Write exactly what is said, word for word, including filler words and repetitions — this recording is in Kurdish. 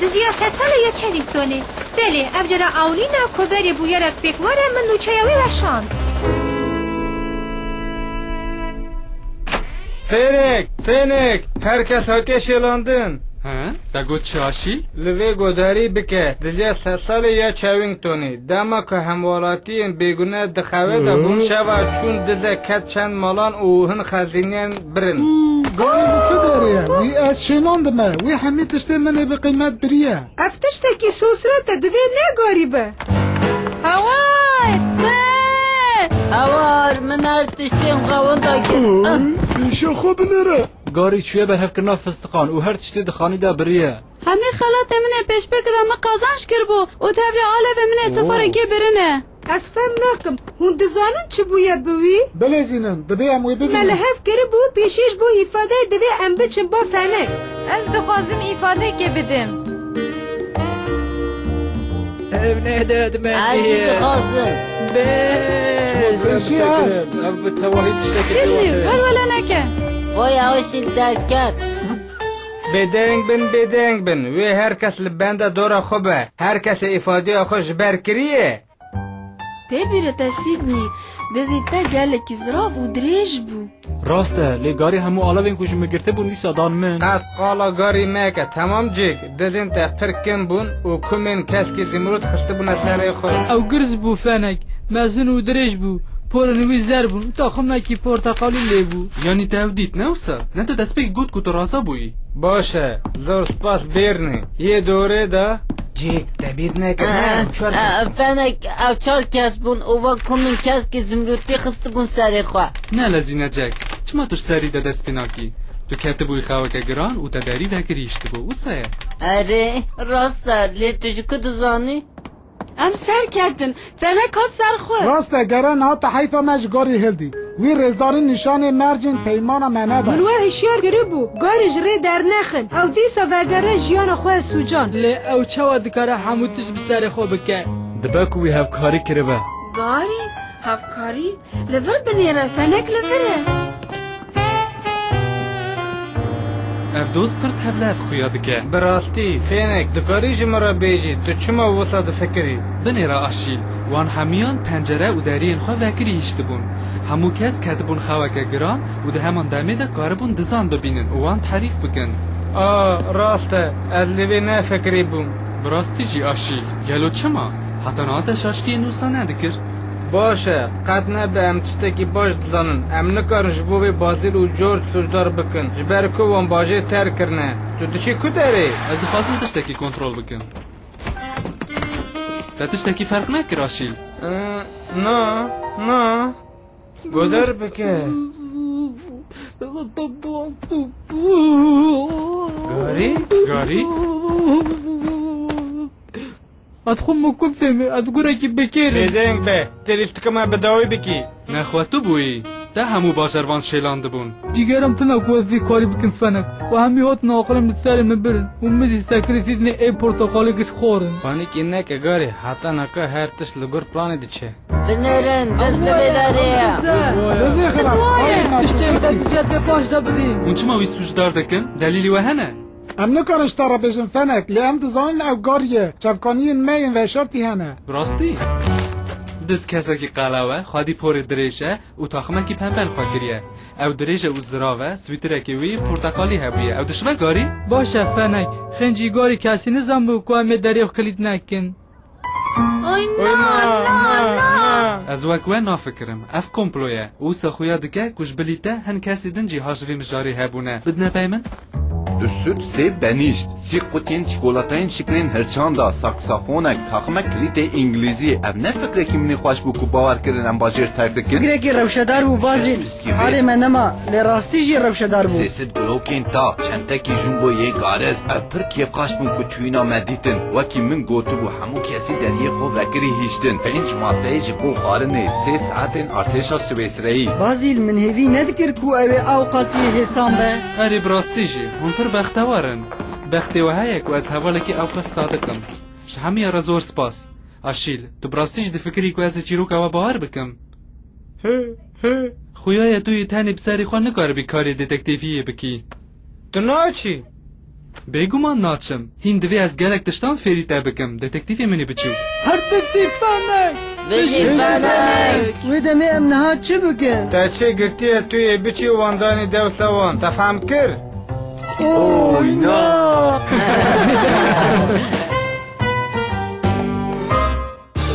Diziya sedsalê ya Çewîngtonê. Belê, ev cara ewnîna ku berê bûyerek pêk were min nûçeya wî weşand. Fêrek, fênek, her kes hatiye şêlandin. He? Te got çi Aşîl? Li vê godarî bike, diziya sedsalê ya Çewîngtonê. Dema ku hemwelatiyên bêgune di xewê de bûn, şeva çûn dize ket çend malan û hin xezînên birin. Ganî li tu derê ye. Wî ez şênandime. Wî hemî tiştê min ê bi qîmet biriye. Ev tiştekî sosret e, divê ne garî be. Hawar! Te! Hawar, min her tiştê xewin da kir. Pêşiya xwe binêre. Garî çûye berhevkirina fistiqan û her tiştê di xanî de biriye. Hemî xelatê min ê pêşbirkê de min qazanc kiribû û tevlî alevê min ê sifarekê birine. Ez fem nakim. Hûn dizanin çi bûye bi wî? Bilezînin, divê em wê bibînin. Me li hev kiribû, pêşî ji bo îfadeyê divê em biçin ba Fenek. Ez dixwazim îfadeyekê bidim. Ev ne derdmendî ye. Ez jî dixwazim. Bes. Çima tu Pêşî ez. Ev bi tevahî tiştekî Sîzî, pêwate ye. Welwele neke. Vay, ew şîl derket. Bêdeng bin, bêdeng bin. Wê her kes li benda dora xwe be. Her kesê îfadeya xwe ji ber kiriye. Tê bîra te Sîdnî, dizî te gelekî zirav û dirêj bû. Rast e, lê garî hemû alevên ku ji min girtibûn dîsa dan min. Qet qala garî meke, temam cik. Dizên te pir kim bûn û kumên keskî zimrûd xistibûne serê xwe. Ew girs bû Fenek, mezin û dirêj bû. Porên wî zer bûn û taximekî porteqalî lê bû. Yanî te ew dît, ne wisa? Ne te destpêkî got ku tu raza bûyî? Baş e, zor spas bêrnê. Yê dorê de cîk te bîr nekir, ne? Ew çar kes. Fenek, ew çar kes bûn û wek ku min keskî zimrûtî xistibûn serê xwe. Ne lezînecek, çima tu ji serî de dest pê nakî? Tu ketibûyî xeweke giran û te derî vekirî hiştibû, wisa ye? Erê, rast e, lê tu ji ku dizanî? Em ser ketin. Fenek hat ser xwe. Rast e, gere niha te heyfa me ji gorî hildî. Wî rêzdarî nîşanê mercên peymana me neda. Min we hişyar kiribû, garî ji rê dernexin. Ew dîsa vegere jiyana xwe sûcan. Lê ew çawa dikare hemû tişt bi serê xwe bike? Dibe ku wî hevkarî kiribe. Garî, hevkarî? Li vir binêre, Fenek li vir e. Ev doz pir tevlehev xuya dike. Bi rastî, Fênek, dikarî ji min re bêjî, tu çima wisa difikirî? Binêre Aşîl, wan hemiyan pencere û deriyên xwe vekirî hiştibûn. Hemû kes ketibûn xeweke giran û di heman demê de karibûn dizan bibînin û wan terîf bikin. A, rast e, ez li vê nefikirîbûm. Bi rastî jî Aşîl, gelo çima? Heta niha te şaştiyên wisa nedikir. Baş e, qet nebe em tiştekî baş dizanin. Em nikarin ji bo vê Bazîl û George sûcdar bikin, ji ber ku wan bajêr terk kirine. Tu diçî ku derê? Ez dixwazim tiştekî kontrol bikim. Te tiştekî ferq nekir Aşîl? Ee, na, na. Guder bike. Garî? Garî? Ez xwe mûkûf dême, ez gurekî bikêr im. Bêdeng be, tê lîstika me bi dawî bikî. Nexwe tu bûyî, te hemû bajarvan şêlandibûn. Cîgerim tune ku ez vî karî bikim Fenek. Û hemî hatin aqilê min serê min birin. Û min jî sekirî Sîdnê ê porteqalî giş xwarin. Panîkê neke garî, heta naka her tişt li gor planê diçe. Binêrin, dest li vê derê ye. Dizê xirab. Tiştên te diziya tê paş de bidî. Hûn çima wî sûcdar dikin? Delîlî we hene? Em nikarin ji te re bêjin Fenek, lê em dizanin ew garî ye. Çavkaniyên me yên veşartî hene. Bi rastî? Diz kesekî qelew e, xwedî porê dirêj e û taximekî pembe li xwe kiriye. Ew dirêj e û zirav e, swîtirekê wî porteqalî hebûye. Ew dişibe garî? Baş e Fenek, xêncî garî kesî nizanbû ku em ê derê xwe kilît nekin. Oy, na, na, na. Ez wek we nafikirim. Ev komplo ye. Û wisa xuya dike ku ji bilî te hin kesê din jî ha ji vê mijarê hebûne. Bidine pey min. Du süt sê benîşt, sî qutiyên çikolatayên şiklên hirçan da, saksafonek, taximek klîtê îngilîzî. Ev ne fikrekî min ê xweş bû ku bawer kirin em bajêr terk dikin. Fikrekî rewşedar bû, Bazîl. Şeş biskîvê. Halê me nema, lê rastî jî rewşedar bû. Sê sed glokên ta, çentekî jumbo yê garis. Ev pir kêfxweş bûn ku çûyîna me dîtin. Wekî min gotibû, hemû kesî deriyê xwe vekirî hiştin. Pênc maseyê ji bo xwarinê, sê saetên artêşa Swêsreyî. Bazîl, min hêvî nedikir ku ew ê ewqasî hêsan be. Erê, bi rastî jî, hûn pir bextewar in. Bextê we heye ku ez hevalekî ewqas sadiq im. Ji hemiya re zor spas. Aşîl, tu bi rastî jî difikirî ku ez ê çîroka we bawer bikim? Hi, hi. Xuya ye tu yê tenê bi serê xwe nikaribî karê detektîfiyê bikî. Tu naçî? Bêguman naçim. Hîn divê ez gelek tiştan fêrî te bikim, detektîfê min ê biçûk. Her tiştî fenek! Bijî fenek! Wê demê em niha çi bikin? Te çê girtiye tu yê biçî û wan danî dewsa wan. Te fehm kir? Oy na!